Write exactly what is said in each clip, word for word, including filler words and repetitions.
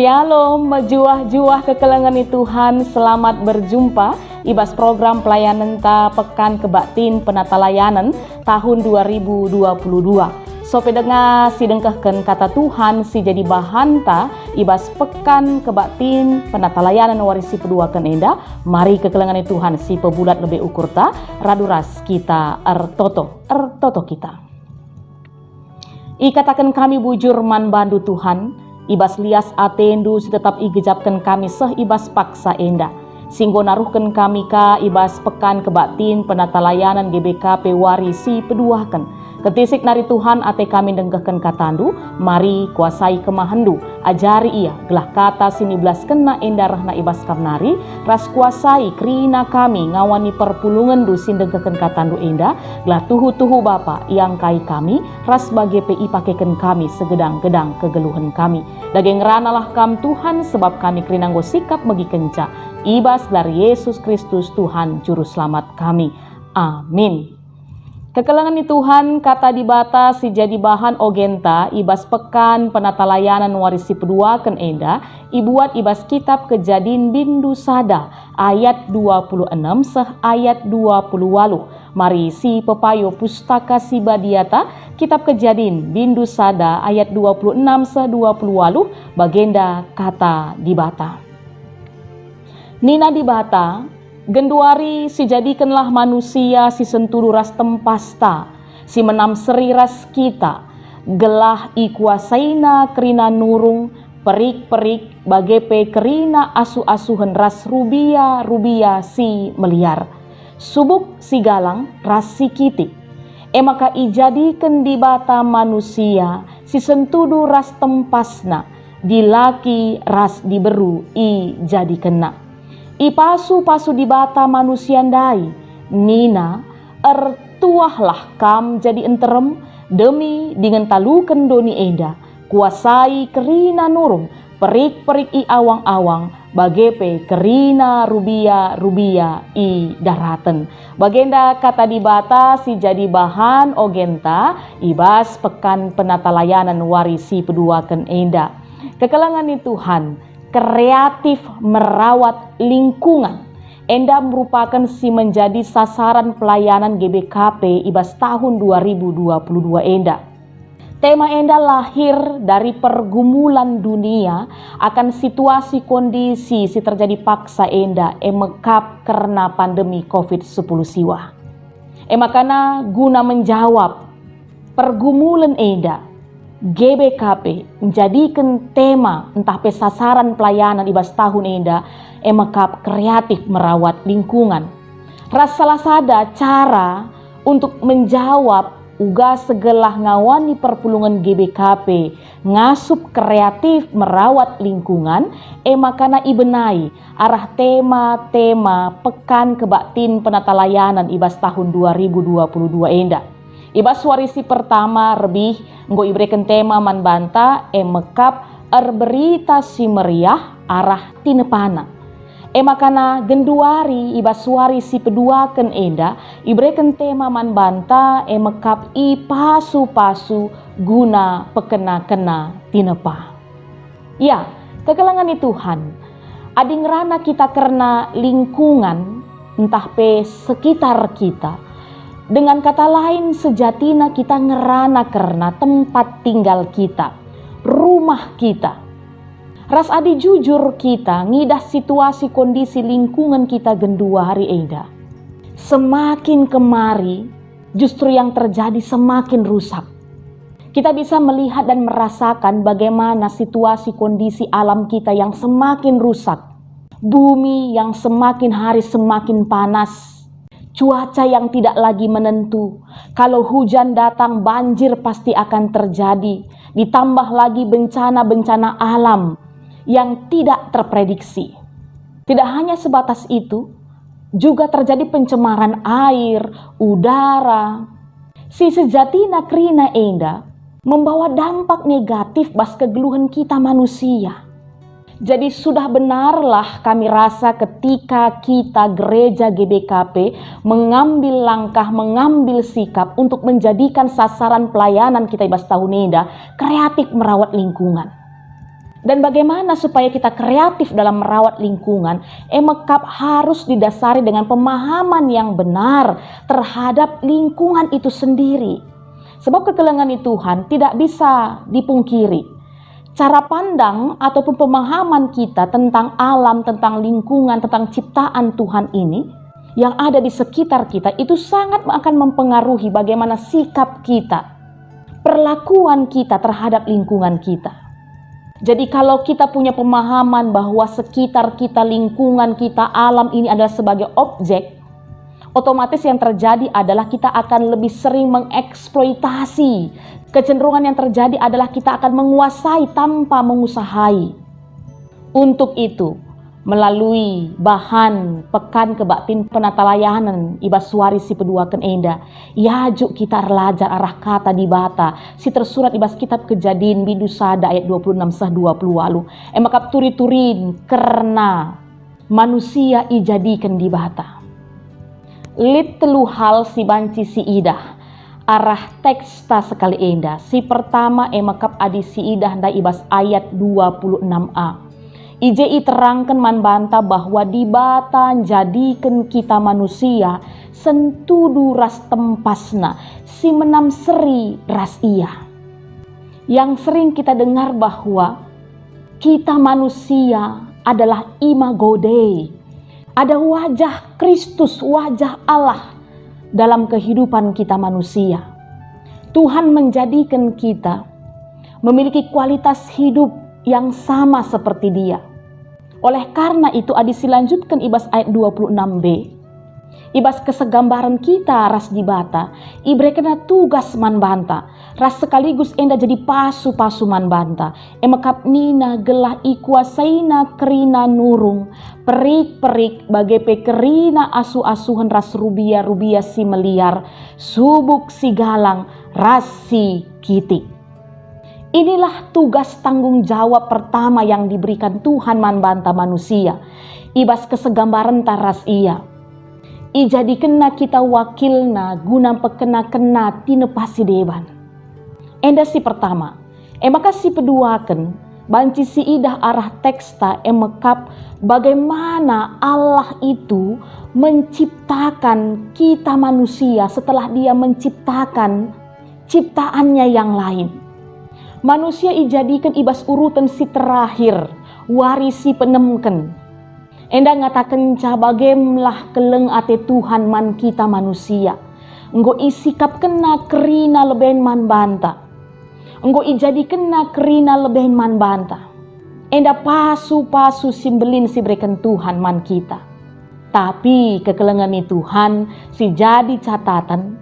Shalom, mejuah-juah kekelengen i Tuhan, selamat berjumpa i bas program pelayanenta Pekan Kebaktin Penatalayanen tahun dua ribu dua puluh dua. Sope denga si dengkehken kata Tuhan si jadi bahanta i bas Pekan Kebaktin Penatalayanen wari si peduaken enda, mari kekelengen i Tuhan si pebulat lebe ukurta, radu ras kita ertoto, ertoto kita. Ikataken kami bujur man bandu Tuhan, i bas lias atendu si tetap igejapken kami seh i bas paksa enda, si enggo naruhken kami ka i bas Pekan Kebaktin Penatalayanen G B K P wari si peduaken. Kentisik nari Tuhan ate kami ndengkehken katandu, mari kuasai kemahendu, ajari ia, gelah kata si nibelaskenna enda rehna i bas kam nari, ras kuasai kerina kami ngawani perpulungenndu si ndengkehken katandu enda, gelah tuhu-tuhu Bapa iangkai kami, ras bage pe ipakeken kami segedang-gedang kegeluhen kami. Dage ngeranalah Kam Tuhan, sebab kami kerina enggo sikap megikenca. I bas gelar Yesus Kristus Tuhan Juru Selamat kami. Amin. Kekelengen ni Tuhan, kata Dibata si jadi bahan ogenta i bas Pekan Penatalayanen wari si peduaken enda ibuat i bas Kitap Kejadin bindu sada ayat dua puluh enem seh ayat dua puluh waluh. Mari si pepayo Pustaka Si Badiata, Kitap Kejadin bindu sada ayat dua puluh enem seh dua puluh waluh, bagenda kata Dibata. Nina Dibata, genduari sijadikenlah manusia si sentudu ras tempasta, si menam seri ras kita, gelah ikuasaina kerina nurung, perik-perik, bage pe kerina asuh-asuhen ras rubia-rubia si meliar, subuk si galang ras si kitik. E maka ijadiken Dibata manusia si sentudu ras tempasna, dilaki ras diberu ijadikenna. Ipasu-pasu Dibata manusia ndai, nina, "Ertuahlah kam jadi nterem, demi dingen taluken doni enda, kuasai kerina nurung, perik-perik i awang-awang, bage pe kerina rubia-rubia i daraten." Bagenda kata Dibata si jadi bahan ogenta i bas Pekan Penatalayanen wari si peduaken enda. Kekelengen ni Tuhan, kreatif merawat lingkungan, enda merupaken si menjadi sasaran pelayanan G B K P i bas tahun dua ribu dua puluh dua enda. Tema enda lahir dari pergumulan dunia akan situasi kondisi si terjadi paksa enda, e mekap kerna pandemi covid sepuluh siwah. E makana guna menjawab pergumulen enda, G B K P njadiken tema ntah pe sasaran pelayanan i bas tahun enda, e mekap kreatif merawat lingkungan. Ras salah sada cara untuk menjawab uga segelah ngawani perpulungen G B K P ngasup kreatif merawat lingkungan, e makana ibenai arah tema-tema Pekan Kebaktin Penatalayanan i bas tahun dua ribu dua puluh dua enda. I bas wari si pertama rebih enggo ibereken tema man banta, e mekap Erberita Si Meriah arah tinepana. E makana genduari i bas wari si peduaken enda ibereken tema man banta, e mekap ipasu-pasu guna pekena-kena tinepa. Ya, kekelengen ni Tuhan, adi ngerana kita kerna lingkungan, ntah pe sekitar kita, dengan kata lain, sejatina kita ngerana kerna tempat tinggal kita, rumah kita. Ras adi jujur kita ngidah situasi kondisi lingkungan kita genduari enda, semakin kemari justru yang terjadi semakin rusak. Kita bisa melihat dan merasakan bagaimana situasi kondisi alam kita yang semakin rusak, bumi yang semakin hari semakin panas, cuaca yang tidak lagi menentu. Kalau hujan datang, banjir pasti akan terjadi, ditambah lagi bencana-bencana alam yang tidak terprediksi. Tidak hanya sebatas itu, juga terjadi pencemaran air, udara. Si sejatina kerina enda membawa dampak negatif bas kegeluhen kita manusia. Jadi, sudah benarlah kami rasa ketika kita gereja G B K P mengambil langkah, mengambil sikap untuk menjadikan sasaran pelayanan kita i bas tahun enda kreatif merawat lingkungan. Dan bagaimana supaya kita kreatif dalam merawat lingkungan, e mekap harus didasari dengan pemahaman yang benar terhadap lingkungan itu sendiri. Sebab kekelengen Tuhan tidak bisa dipungkiri. Cara pandang ataupun pemahaman kita tentang alam, tentang lingkungan, tentang ciptaan Tuhan ini yang ada di sekitar kita itu sangat akan mempengaruhi bagaimana sikap kita, perlakuan kita terhadap lingkungan kita. Jadi kalau kita punya pemahaman bahwa sekitar kita, lingkungan kita, alam ini adalah sebagai objek, otomatis yang terjadi adalah kita akan lebih sering mengeksploitasi. Kecenderungan yang terjadi adalah kita akan menguasai tanpa mengusahai. Untuk itu, melalui bahan Pekan Kebaktin Penatalayanen i bas wari si peduaken enda, iajuk kita erlajar arah kata Dibata si tersurat i bas kitab Kejadin bindu sada ayat dua puluh enam seh dua puluh waluh, e mekap turi-turin kerna manusia ijadiken Dibata. Lit telu hal si banci siidah arah teksta sekali enda. Si pertama e mekap adi siidah ndai i bas ayat dua puluh enam a. I je iterangken man banta bahwa Dibata njadiken kita manusia sentudu ras tempasNa, si menam seri ras Ia. Yang sering kita dengar bahwa kita manusia adalah imago Dei. Ada wajah Kristus, wajah Allah dalam kehidupan kita manusia. Tuhan menjadikan kita memiliki kualitas hidup yang sama seperti Dia. Oleh karena itu, adi silanjutken i bas ayat dua puluh enam b, i bas kesegambaren kita ras Dibata, iberekenNa tugas man banta, ras sekaligus enda jadi pasu-pasu man banta. E mekap nina gelah ikuasaina kerina nurung, perik-perik bage pe kerina asu-asuhen ras rubia-rubia si meliar, subuk si galang ras si kitik. Inilah tugas tanggung jawab pertama yang diberikan Tuhan man banta manusia, i bas kesegambarenta ras Ia. IjadikenNa kita wakilNa guna mpekena-kena tinepa si deban. Enda si pertama. E maka si peduaken, banci siidah arah teksta e mekap bagaimana Allah itu menciptakan kita manusia setelah Dia menciptakan ciptaan-Nya yang lain. Manusia ijadiken i bas uruten si terakhir, wari si peenemken. Enda ngatakenca bagemlah keleng ate Tuhan man kita manusia. Enggo isikapkenNa kerina leben man banta. Enggo ijadikenNa kerina leben man banta. Enda pasu-pasu si mbelin si ibereken Tuhan man kita. Tapi kekelengen ni Tuhan si jadi cataten,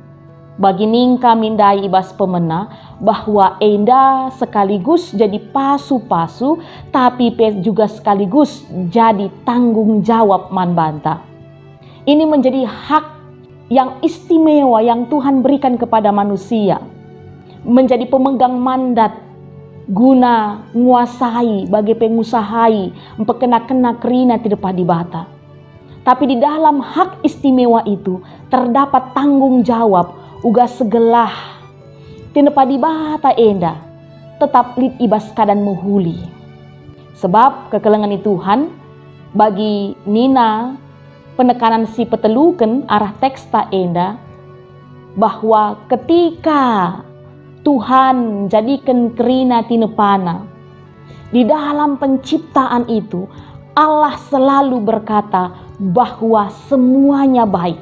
bagi ningka min ndai i bas pemena, bahwa enda sekaligus jadi pasu-pasu, tapi pe juga sekaligus jadi tanggung jawab man banta. Ini menjadi hak yang istimewa yang Tuhan berikan kepada manusia, menjadi pemegang mandat guna nguasai, bage pe ngusahai, mpekena-kena kerina tinepa Dibata. Tapi di dalam hak istimewa itu terdapat tanggung jawab uga segelah tinepa Dibata enda tetap lit i bas keadan mehuli. Sebab kekelengen ni Tuhan, bagi nina penekanan si peteluken arah teksta enda, bahwa ketika Tuhan njadiken kerina tinepaNa, di dalam penciptaan itu, Allah selalu berkata bahwa semuanya baik.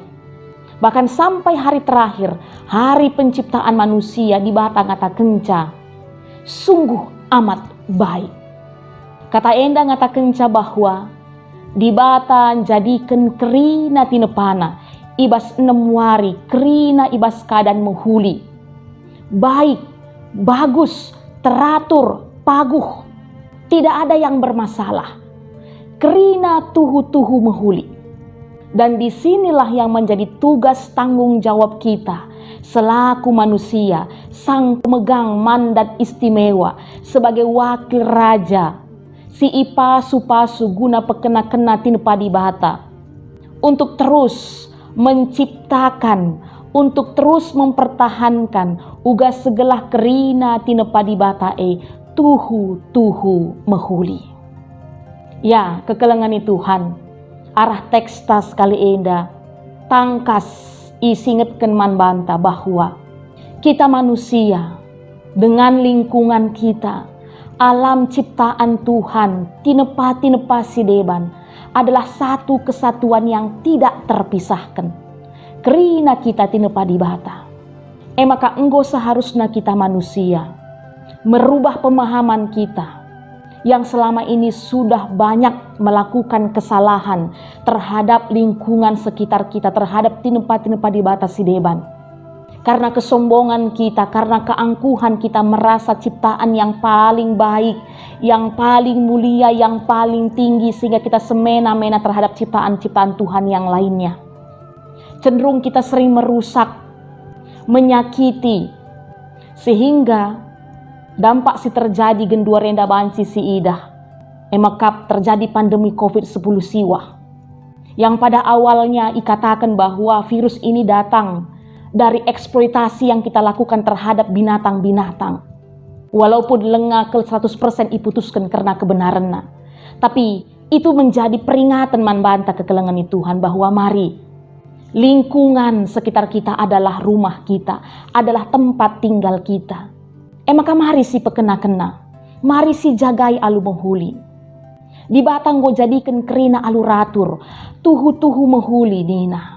Bahkan sampai hari terakhir, hari penciptaan manusia, Dibata ngatakenca, "Sungguh amat baik." Kata enda ngatakenca bahwa Dibata njadiken kerina tinepaNa i bas enem wari, kerina i bas keadan mehuli. Baik, bagus, teratur, paguh. Tidak ada yang bermasalah. Kerina tuhu-tuhu mehuli. Dan di sinilah yang menjadi tugas tanggung jawab kita selaku manusia, sang pemegang mandat istimewa sebagai wakil raja si ipasu-pasu guna pekena-kena tinepa Dibata, untuk terus menciptakan, untuk terus mempertahankan uga segelah kerina tinepa Dibata e tuhu-tuhu mehuli. Ya, kekelengen Tuhan, arah teksta sekali enda tangkas isingetken man banta bahwa kita manusia, dengan lingkungan kita, alam ciptaan Tuhan, tinepa-tinepa si deban, adalah satu kesatuan yang tidak terpisahken. Kerina kita tinepa Dibata. E maka enggo seharusna kita manusia merubah pemahaman kita yang selama ini sudah banyak melakukan kesalahan terhadap lingkungan sekitar kita, terhadap tinepa-tinepa Dibata si deban. Karena kesombongan kita, karena keangkuhan kita merasa ciptaan yang paling baik, yang paling mulia, yang paling tinggi, sehingga kita semena-mena terhadap ciptaan-ciptaan Tuhan yang lainnya. Cenderung kita sering merusak, menyakiti, sehingga dampak si terjadi genduari enda banci siidah. E maka terjadi pandemi covid sepuluh siwah, yang pada awalnya ikataken bahwa virus ini datang dari eksploitasi yang kita lakukan terhadap binatang-binatang. Walaupun lenga kal seratus persen iputusken kerna kebenarenna, tapi itu menjadi peringatan man banta kekelengen Tuhan bahwa mari, lingkungan sekitar kita adalah rumah kita, adalah tempat tinggal kita. E maka mari sipekena-kena, mari sijagai alu mehuli. Dibata enggo jadiken kerina alu ratur, tuhu-tuhu mehuli nina.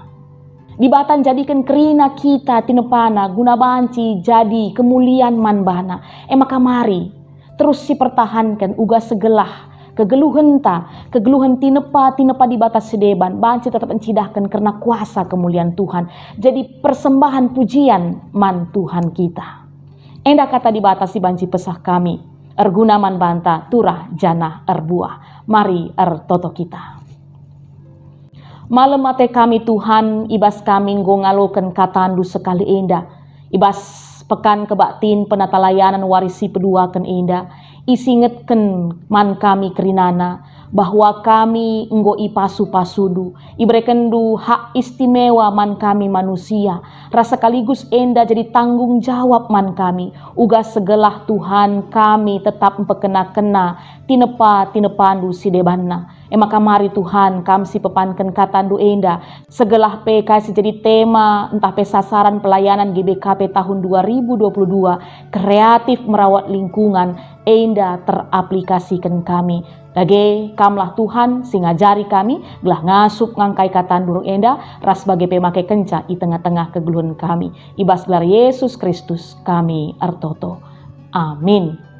Dibata njadiken kerina kita tinepana guna banci jadi kemulian man bana. E maka mari, terus sipertahanken uga segelah kegeluhenta, kegeluhen tinepa-tinepa Dibata si deban banci tetap encidahken kerna kuasa kemulian Tuhan. Jadi persembahan pujian man Tuhan kita. Enda kata Dibata si banci pesah kami, erguna man banta turah janah erbuah. Mari ertoto kita. Malem ate kami, Tuhan, i bas kami enggo ngaloken kataNdu sekali enda. I bas pekan kebaktin penatalayanan wari si peduaken enda, isingetken man kami kerinana bahwa kami enggo ipasu-pasuNdu, iberekenNdu hak istimewa man kami manusia, ras sekaligus enda jadi tanggung jawab man kami, uga segelah, Tuhan, kami tetap mpekena-kena tinepa-tinepaNdu si debanna. E maka mari, Tuhan, Kam sipepanken kataNdu enda, segelah pe kai si jadi tema ntah pe sasaran pelayanan G B K P tahun dua ribu dua puluh dua, kreatif merawat lingkungan, enda teraplikasiken kami. Dage, Kamlah Tuhan si ngajari kami, gelah ngasup ngangkai kataNdu enda, ras bage pe make kenca i tengah-tengah kegeluhen kami. I bas gelar Yesus Kristus kami ertoto. Amin.